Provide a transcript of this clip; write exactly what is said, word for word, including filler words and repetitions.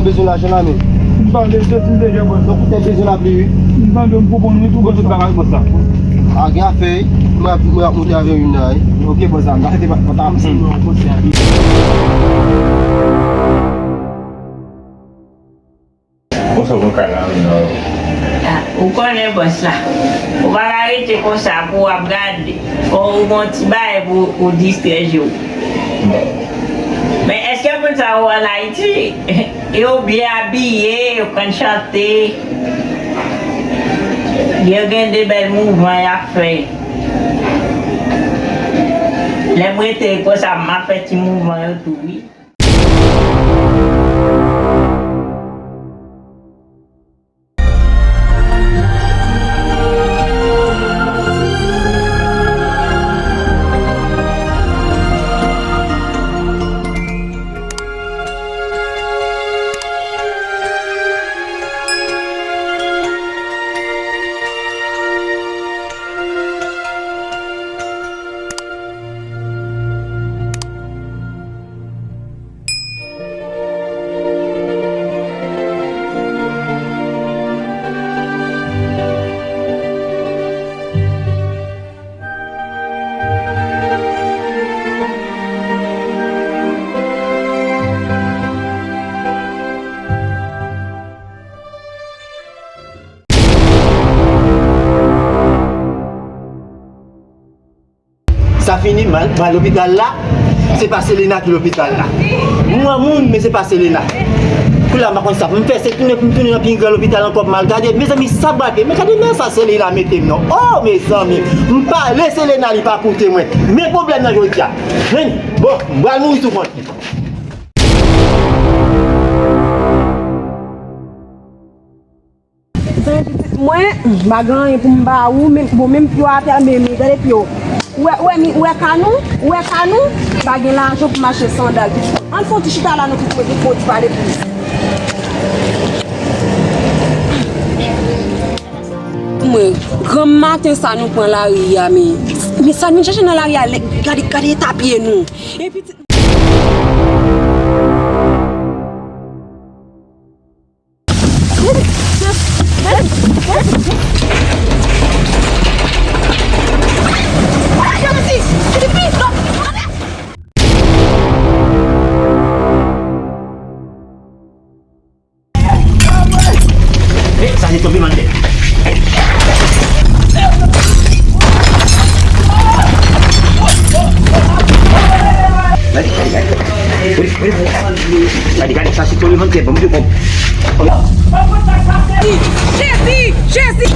Bezwen lajan la, men. M pa bezwen, m bezwen bòs. Donk, ou te bezwen lapli, wi. M tande, m konprann, wi, tou. Bon, tout bagay, bòs la. A, gen afè, wi. Mwen ap, mwen ap monte avè youn nan, wi. Ok, bòs la, m pa rete pa, pa ta ap. Konsa, bon, kay la, wi, non. Ah, ou konnen bòs la. Ou pa ka rete konsa pou w ap gade. Fò ou gon ti bagay pou ou distrè je w. Men èske moun sa yo ann Ayiti? Yo byen abiye, yo konn chante. Yo gen de bèl mouvman y ap fè. Lè m rete konsa, m ap fè ti mouvman yo tou, wi. Sa fini, m al, m al lopital la. Se pa Selena ki lopital la. M wè moun, men se pa Selena. Kounye a, m pa konn sa pou m fè, se tounen pou m tounen nan pi gran lopital ankò pou m al gade. Mezanmi, sa brake. Men gade, men sa Selena mete m non. Oh, mezanmi. M pale Selena, li pa koute mwen. Men pwoblèm nan jodi a. Men, bon, m pral mouri sou kont li. Zanmi pitit mwen, m pa gen anyen pou m ba ou, men, bon, menm pye w atè a, men, men, gade pye w. Ou wè, ou wè, mi, ou wè kanou? Ou wè kanou? M pa gen lajan pou m achte sandal, pitit mwen. Ann fè yon ti chita la, nou tout mwen, tout mwen, ti pale plis. Mwen, granm maten sa nou pran lari a, men, men sa nou chache nan lari a, lè, gade, gade eta pye nou. E pitit Eh, sa se tonbe mande. Gade, gade, gade. Gade, gade, sa se tonbe mande, bon, bon, bon. Jezi! Jezi!